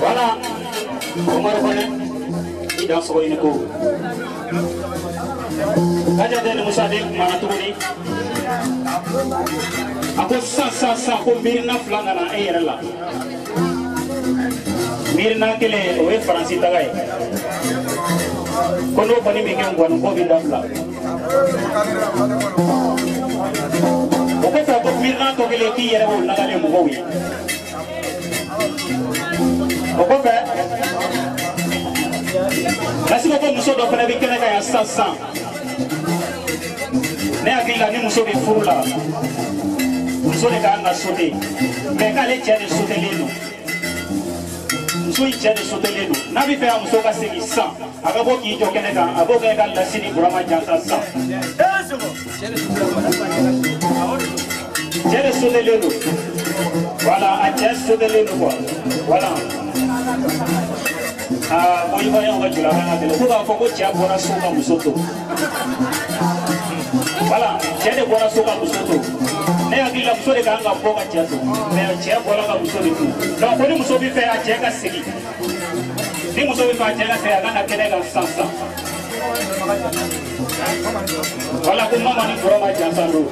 Voilà, Omar Kone, il danse au Iniko. Kajade Moussa de Manatouni. A ko sisan ko miirina fila nana e yɛrɛ la. Miirina kelen o ye Faransi taga ye. Ko n'o kɔni bɛ kɛ ngɔni ko bɛ dabila. O kɔfɛ ko miirina tɔ kelen k'i yɛrɛ b'o lagale mɔgɔw ye. O kɔfɛ Lasiko ko muso dɔ fana bɛ kɛnɛ kan yan sisan. Ne hakili la ni muso bɛ furu la, muso de ka kan ka sauter, mais k'ale cɛ de sautelen don. Muso in cɛ de sautelen don. N'a bɛ fɛ a muso ka segin sisan, a ka bɔ k'i jɔ kɛnɛ kan, a b'o kɛ ka Lasi ni Burama jansa sisan. Cɛ de sautelen don. Voilà, a cɛ sautelen don quoi. Voilà. Ah, ko Ivoirien ka jula kan ka gɛlɛn. Ko k'a fɔ ko cɛ bɔra so ka muso to. Voilà, cɛ de bɔra so ka muso to. Ne hakili la muso de ka kan ka bɔ ka cɛ to. Mais cɛ bɔra ka muso de to. Donc ko ni muso bɛ fɛ a cɛ ka segin. Ni muso bɛ fɛ a cɛ ka segin, a ka na kɛnɛ kan sisan sisan. Voilà, ko Mama ni Burama jansa don.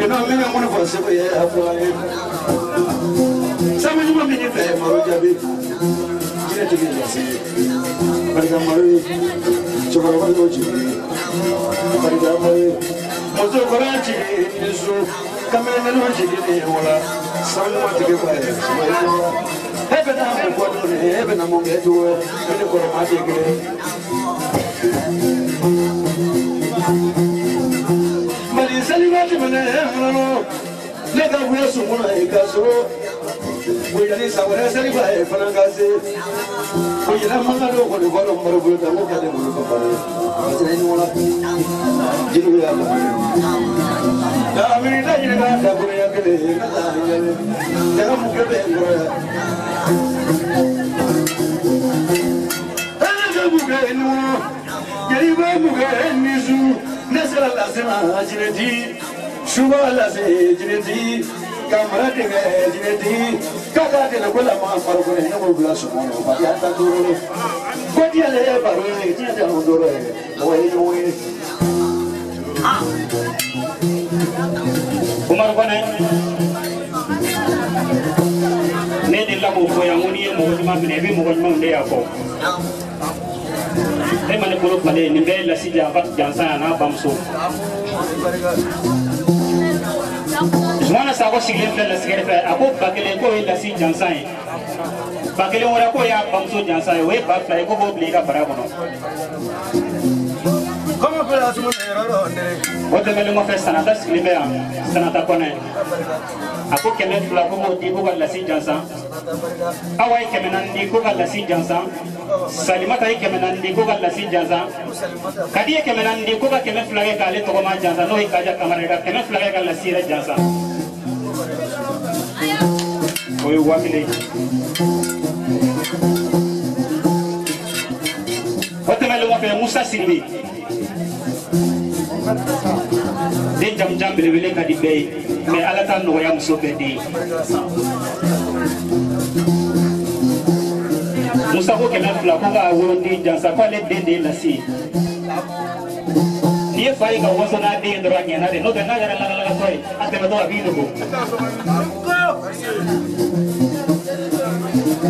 Ina mina mun fɔ seko ye a fɔra ye. Sabu ɲuman min fɛ maro jaabi. Jinɛ tigi lase. Barika maro ye. Cɛkɔrɔba y'o jigin. Barika maro ye. Muso kɔrɔ jigin ni so. Kamalen n'o jigin ni wala. Sabu ɲuman tigi ba ye. Suma ye wa. E bɛ na mun fɔ tuguni? E bɛ na mun kɛ tuguni? E ni kɔrɔma tɛ kelen. Mali seli waati minɛ ne ka wuya sunkuna ye ka sɔrɔ bonyani san wɛrɛ seliba ye fana ka se bonyana mankan dɔw kɔni fɔ dɔn maro bolo ta ko ka ne bolo ka baro ye a sera ɲɔgɔn na jeliw y'a lamɛn lamini da ɲini k'a da kolonya kelen ye ka taa ɲɛ daga mun kɛ bɛ n kɔrɔ yan ala ka mun kɛ ni wɔlɔ jeliba mun kɛ ni su ne sera lase ma jinɛti suba lase jinɛti ka mara tigɛ jinɛti k'a k'a tɛnɛ ko la ma farikolo ne k'o bila sɔngɔ la fa y'a ta duuru ko diɲɛ ye baro ye diɲɛ tɛ anw dɔrɔn ye mɔgɔ ye ɲɔgɔn ye. Umaru Kone ne delila k'o fɔ yan ko n'i ye mɔgɔ ɲuman minɛ i bɛ mɔgɔ ɲumanw de y'a fɔ. E ma ne bolo falen nin bɛɛ ye lasi jansan a n'a bamuso. Zumana Sakɔ sigilen filɛ lasigɛrɛ fɛ a ko 1000 k'o ye lasi jansan ye 1000 wɛrɛ k'o y'a bamuso jansan ye o ye 2000 ye ko k'o bila i ka bara kɔnɔ. O tɛmɛnen kɔfɛ Sanata sigilen bɛ yan Sanata Kɔnɛ a ko 200 ko k'o di ko ka lasi jansan Awa ye 400 di ko ka lasi jansan Salimata ye 400 di ko ka lasi jansan Kadi ye 400 di ko ka 200 kɛ k'ale tɔgɔma jansan n'o ye Kaja Kamara ye ka 200 kɛ ka lasi yɛrɛ jansan o ye 1000 ye. O tɛmɛnen kɔfɛ Musa Sidibe den jamujan belebele ka di bɛɛ ye mɛ Ala t'a nɔgɔya muso bɛɛ den ye. Musa ko 200 ko ka woroden jansa k'ale den de ye lasi ye. N'i ye fa ye ka waso n'a den ye dɔrɔn a ɲɛna de n'o tɛ n'a kɛra lakalakatɔ ye a tɛmɛtɔ a b'i dogo.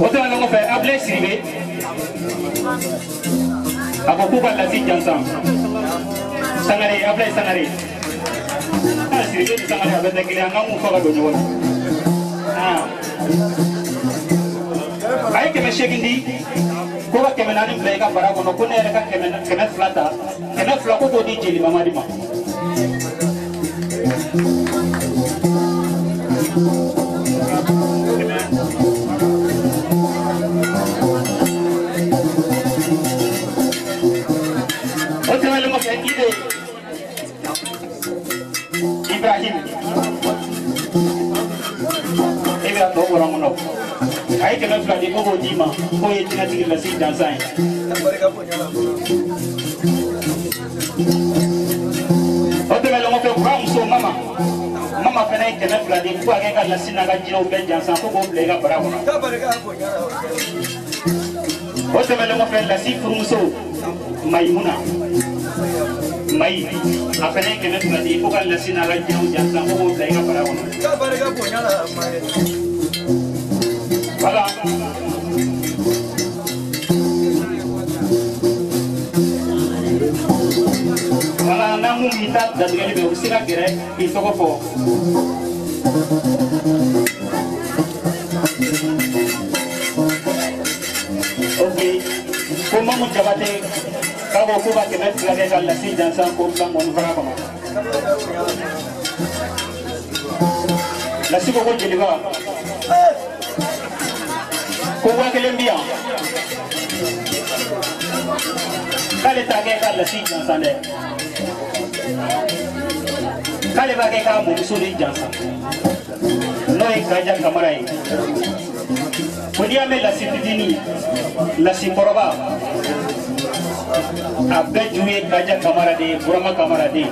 O tɛmɛnen kɔfɛ Abilaye Sidibe a ko k'u ka lasi jansan Sangare Abilaye Sangare a Sidibe ni Sangare a bɛɛ tɛ kelen an k'an k'u fɔ ka don ɲɔgɔn na. A ye 800 di ko ka 400 bila i ka bara kɔnɔ ko ne yɛrɛ ka 200 ta 200 ko k'o di jeli Mamadi ma. O tɛmɛnen kɔfɛ Ide Ibrahim e bɛ a tɔ bɔra n kɔnɔ. A ye 200 di ko k'o d'i ma k'o ye jinɛtigi lasi jansan ye. O tɛmɛnen kɔfɛ kuramuso Mama Mama fana ye 200 di ko a kɛ ka lasi n'a ka jinɛw bɛɛ jansan ko k'o bila i ka bara kɔnɔ. O tɛmɛnen kɔfɛ lasi furumuso Mayimuna Mayi a fana ye 200 di ko ka lasi n'a ka jinɛw jansan ko k'o bila i ka bara kɔnɔ. Voilà. Voilà, n'an mun b'i ta datigɛli bɛ u bɛ se ka gɛrɛ k'i tɔgɔ fɔ. Ok, ko Mamu Jabate k'a ko k'u ka 200 kɛ ka lasi jansan k'o bila ŋɔnifara kɔnɔ. Lasi ko ko jeliba. Ko 1000 bi yan k'ale t'a kɛ ka lasi jansan dɛ k'ale b'a kɛ k'a mɔmuso de jansan n'o ye Kaja Kamara ye ko n'i y'a mɛn lasi fitinin lasi kɔrɔba a bɛɛ ju ye Kaja Kamara de ye Burama Kamara de ye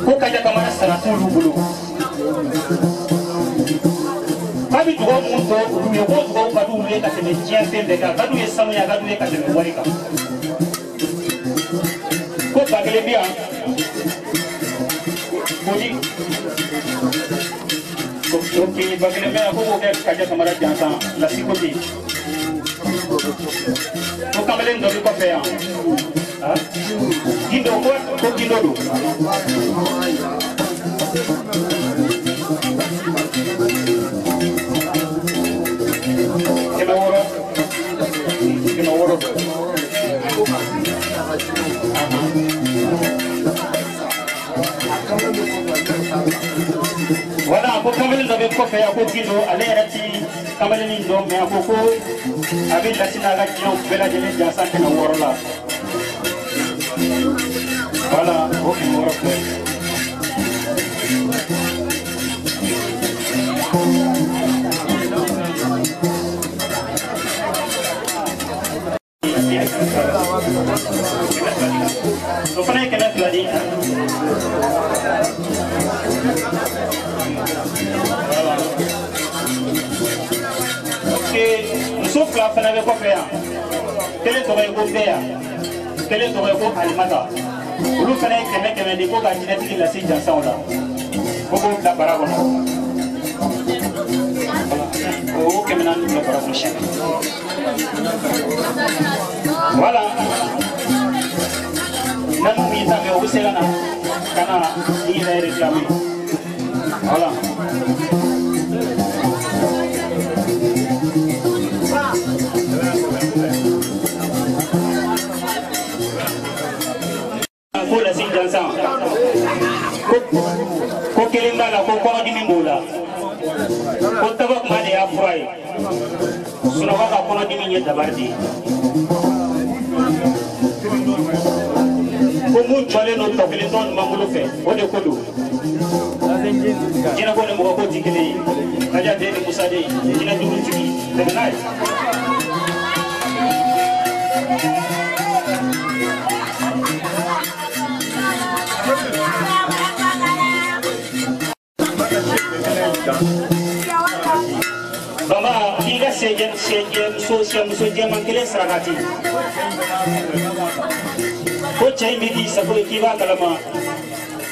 ko Kaja Kamara sara t'olu bolo. K'a bɛ dugawu mun tɔ olu ye k'o dugawu ka d'olu ye ka tɛmɛ diɲɛ fɛn bɛɛ kan a ka d'u ye sanu ye a ka d'u ye ka tɛmɛ wari kan ko 1000 bi yan Kodi ok bakene me ko ko Kaja Kamara jansan lasi kodi ko kamalen dɔ bɛ kɔfɛ yan gindo ko gindo don. 600 600 Voilà, ko kamalen dɔ bɛ kɔfɛ a ko gindo ale yɛrɛ ti kamalen nin dɔn mɛ a ko ko a bɛ lasi n'a ka jinɛw bɛɛ lajɛlen jansan 600 la. Voilà, o 600 filɛ. O fana ye 200 di. Voilà. Ok, muso fila fana bɛ kɔfɛ yan. Kelen tɔgɔ ye ko Bɛya, kelen tɔgɔ ye ko Alimata. Olu fana ye 100 di ko ka jinɛtigi lase jansanw la. Ko k'o bila bara kɔnɔ. O 400 bila bara kɔnɔ. Voilà. Nanu min ta mɛ o bɛ se ka na i yɛrɛ réclamer. Voilà. Ko lasi jansan ko kelen b'a la ko kɔnɔdimi b'o la ko tabakuma de y'a fura ye sunɔgɔ ka kɔnɔdimi ye dabari de ye ko mun jɔlen don tɔ kelen tɔ ɲuman bolo fɛ o de ko don jinɛko ni mɔgɔ ko ti kelen ye Kaja den ni Musa den jinɛ duuru tigi tɛmɛ n'a ye. Baba k'i ka sɛmuso jɛman kelen sarakati ko cɛ in bɛ k'i sago ye k'i b'a kalama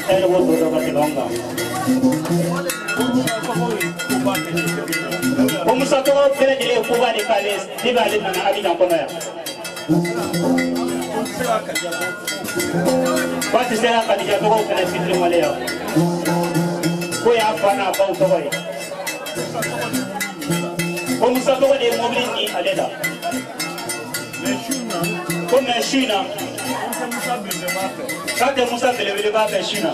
e yɛrɛ b'o tɔ dɔn ka tɛmɛ anw kan. Ko Musa tɔgɔ bɛɛ lajɛlen ye koba de k'ale de b'ale nana Abidjan kɔnɔ yan. K'a tɛ se ka Kadija tɔgɔw fana fitiri waleya ko y'a fa n'a baw tɔgɔ ye. Ko Musa tɔgɔ de ye mobili ni ale la. Ko mɛ su in na k'a tɛ Musa belebeleba fɛ su in na.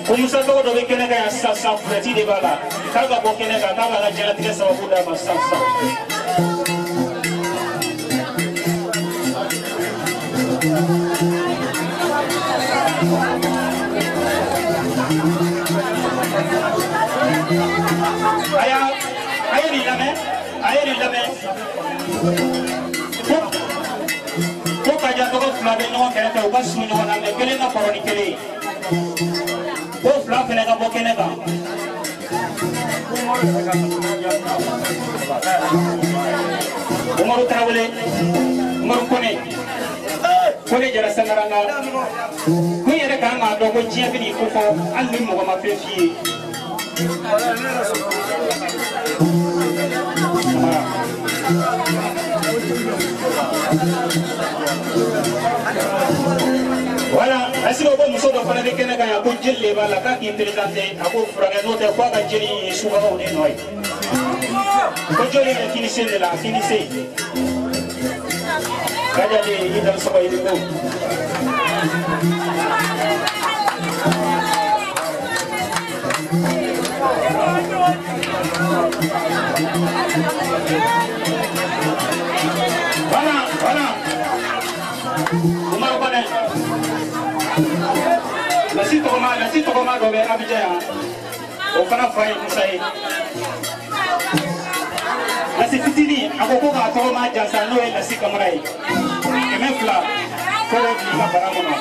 Ko Musa tɔgɔ dɔ bɛ kɛnɛ kan yan sisan sisan kulɛti de b'a la k'a ka bɔ kɛnɛ kan k'a b'a ka diɲɛlatigɛ sababu d'a ma sisan sisan. A ye nin lamɛn, a ye nin lamɛn. Ko Kaja tɔgɔ fila bɛ ɲɔgɔn kɛrɛfɛ u ka surun ɲɔgɔn na mɛ kelen ka kɔrɔ ni kelen ye. Ko fila fana ka bɔ kɛnɛ kan. Umaru Tarawele, Umaru Kone, Kone Jara Sangaranga. Ko i yɛrɛ kan k'a dɔn ko diɲɛ bɛ n'i ko fɔ hali ni mɔgɔ ma fɛn f'i ye. Voilà, est-ce que ko muso dɔ fana bɛ kɛnɛ kan yan ko jeli de b'a la k'a k'i présenté a k'o furakɛ n'o tɛ k'a ka jeli ye subagaw de nɔ ye. Ko joli bɛ kinisen de la kinisen. Kaja de i dan sɔgɔ i ni ko. Voilà, voilà. Umaru Kone. Lasi tɔgɔma dɔ bɛ Abidjan yan. O fana fa ye Musa ye. Lasi fitinin a ko ko k'a tɔgɔma jansa n'o ye Lasi Kamara ye. 200 ko k'o bila i ka bara kɔnɔ.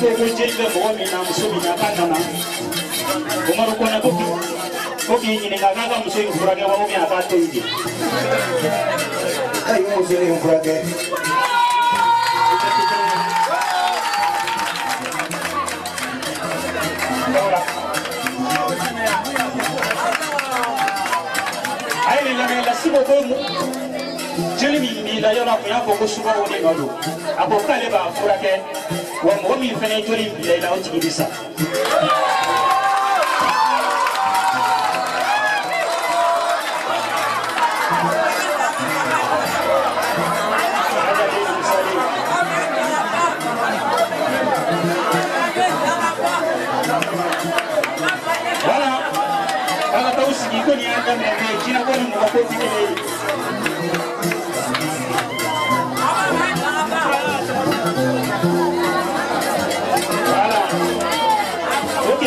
ko ko jeli bɛ mɔgɔ min na muso min na k'a nana Umaru Kone ko k'i ɲininka k'a ka muso in furakɛ wa ou bien a k'a to yen de. Ayi muso in furakɛ. A ye nin lamɛn Lasigo ko jeli min b'i la yɔrɔ a kun y'a fɔ ko sukaro de nɔ don a ko k'ale b'a furakɛ wa mɔgɔ min fana ye joli in bila i la o tigi bɛ sa. Voilà, a ka t'aw sigi ko nin y'a daminɛ mais jinɛko ni mɔgɔ ko tɛ kelen ye. Voilà. Ok.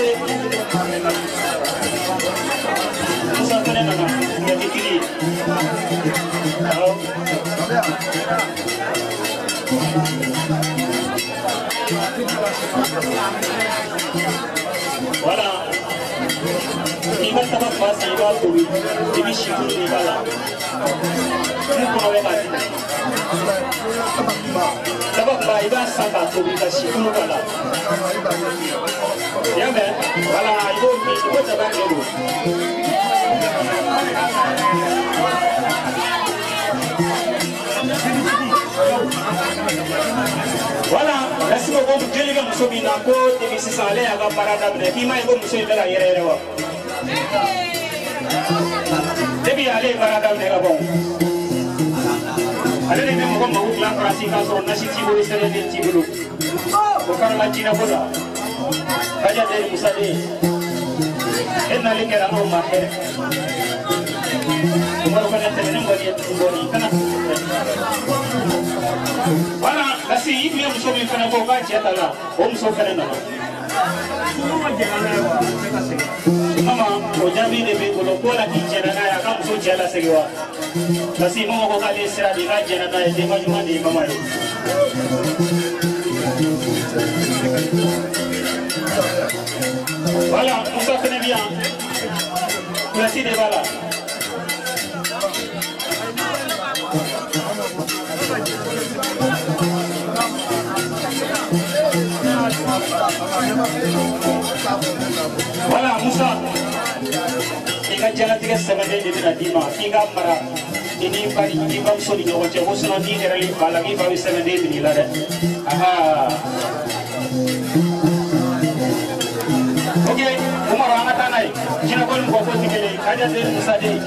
Musa fɛnɛ nana ɲɛ kiri ye. Awɔ. Voilà. I b'a taba fa san i b'a tobi i bɛ situlu de k'a la mun kɔnɔ bɛ k'a dimi daba kunba i b'a san k'a tobi ka situlu k'a la i y'a mɛn voilà i b'o min i b'o daba de don. Voilà, Lasigo ko jeli bɛ muso min na ko depuis sisan ale y'a ka baara daminɛ k'i m'a ye ko muso in bɛ ka yɛrɛ yɛrɛ wa. Depuis ale ye baara daminɛ ka ban ale de bɛ mɔgɔ mako dilan Faransi k'a sɔrɔ nasi t'i bolo sɛbɛnden t'i bolo o fana jinɛko la Kaja den Musa den e nali kɛra anw ma hɛrɛ Umaru fana tɛmɛnen kɔni ye dɔɔni kana. Voilà, Lasi i tun ye muso min fana fɔ k'a cɛ ta la o muso fana nana. Mama o jaabi de b'i bolo ko la k'i jɛnna n'a ye a ka muso cɛ lasegin wa Lasi mama ko k'ale ye sira di k'a jɛnna n'a ye denba ɲuman de ye mama ye. Voilà, Musa fana bɛ yan Lasi de b'a la. Voilà Musa i ka diɲɛlatigɛ sɛbɛnden de bɛna d'i ma k'i ka mara i n'i ba ni i bamuso ni ɲɔgɔn cɛ ko sinon n'i yɛrɛ fa la k'i fa bɛ sɛbɛnden minɛ i la dɛ. Aha. Ok Umaru an ka taa n'a ye jinɛko ni mɔgɔ ko tɛ kelen ye Kaja den Musa den.